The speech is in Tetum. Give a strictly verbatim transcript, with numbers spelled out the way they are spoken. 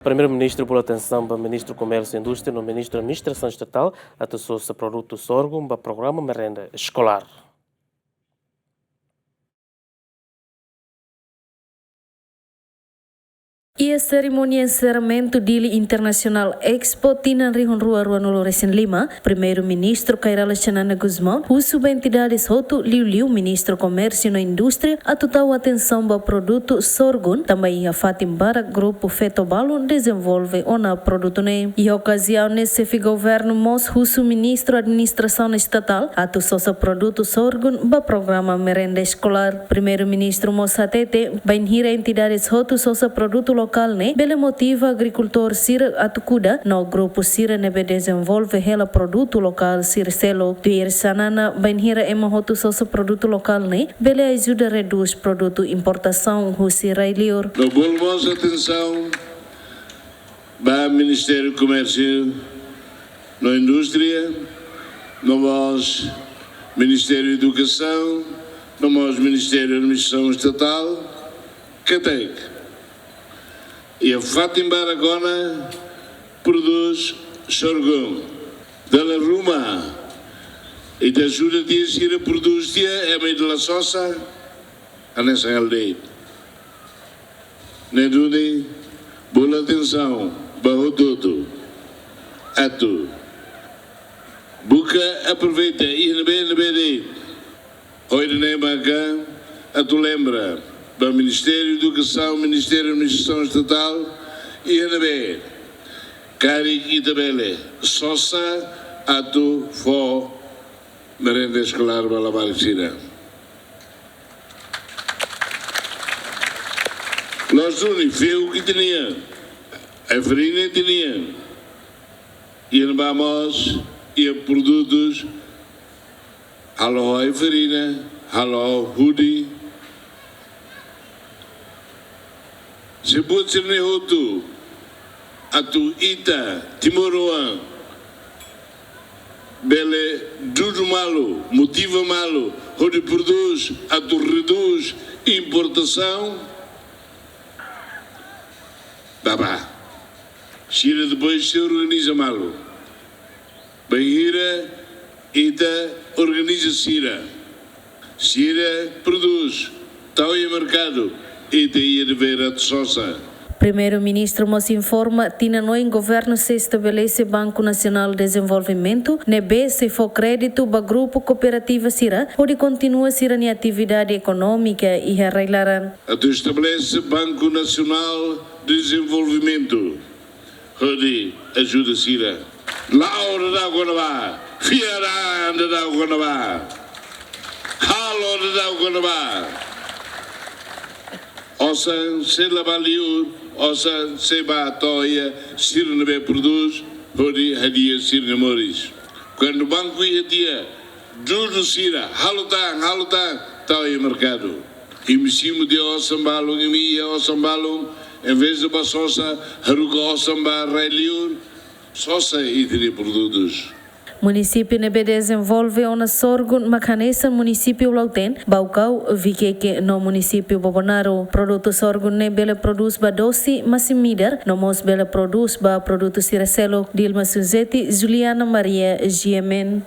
Primeiru-Ministru bolu atensaun ba Ministru Komérsiu i Indústria no Ministru Administrasaun Estatál atu sosa produtu sorgun ba programa merenda eskolár. Iha serimónia enserramentu Dili International Expo tinan rihun rua ruanulu resin lima, Primeiru-Ministru Kay Rala Xanana Gusmão husu ba entidades hotu, liuliu Ministru Komérsiu no Indústria, atu tau atensaun ba produtu sorgun, tanba iha fatin barak grupu feto-balun dezenvolve ona produtu ne'e. Iha okaziaun ne'e, Xefe Governu mós husu Ministru Administrasaun Estatál atu sosa produtu sorgun ba programa merenda eskolár. Primeiru-Ministru mós hatete, bainhira entidades hotu sosa produtu lokál ne'e, bele motiva agrikultór sira atu kuda, no grupu sira ne'ebé dezenvolve hela produtu lokál sira seluk. Tuir Xanana, bainhira ema hotu sosa produtu lokál ne'e, bele ajuda redús produtu importasaun husi rai-liur. No bolu mós atensaun ba Ministériu Komérsiu no Indústria, no mós Ministériu Edukasaun, no mós Ministériu Administrasaun Estatál, katak iha fatin barak ona prodús sorgun. Dala ruma, ita ajuda tiha sira prodús tiha, ema ita la sosa, hanesan aldeia. Ne'e duni bolu atensaun ba hotu-hotu atu buka aproveita iha ne'ebé-ne'ebé de'it. Ohin ne'e maka atu lembra ba Ministériu Edukasaun, Ministériu Administrasaun Estatál, iha ne'ebé karik ita bele sosa atu fó merenda eskolár ba labarik sira. La'ós duni, fehuk ita-nian, ai-farina ita-nian. Iha ne'ebá mós iha produtus halo ho ai-farina, halo ho hudi. Se buat sira-ne'e hotu atu ita timoroan bele dudu malu, motiva malu hodi prodús atu redús importasaun, baba. Sira depois sei organiza malu. Bainhira ita organiza sira, sira prodús, tau iha merkadu, ita iha devér atu sosa. Primeiru-Ministru mós informa, tinan oin Governu sei estabelese Banku Nasionál Dezenvolvimentu, ne'ebé sei fó kréditu ba grupu kooperativa sira hodi kontinua sira-nia atividade ekonómika iha rai-laran. Atu estabelese Banku Nasionál Dezenvolvimentu hodi ajuda sira. La'o daudaun kona-ba, fiar an daudaun kona-ba, halo daudaun kona-ba. Osan sei la bá liur, osan sei bá to'o iha sira ne'ebé prodús hodi hadi'a sira-nia moris. Kuandu banku iha tiha, dudu sira, halo tan, halo tan, tau iha merkadu. Imi simu tiha osan balun, imi iha osan balun, envezde bá sosa, haruka osan ba rai-liur, sosa ita-nia produtus. Munisípiu ne'ebé dezenvolve ona sorgun mak hanesan munisípiu Lautém, Baucau, Viqueque no munisípiu Bobonaro. Produtu sorgun ne'e bele prodús ba dose, masin-midar, no mós bele prodús ba produtu sira seluk. Dilma Suzeti, Juliana Maria, G M N.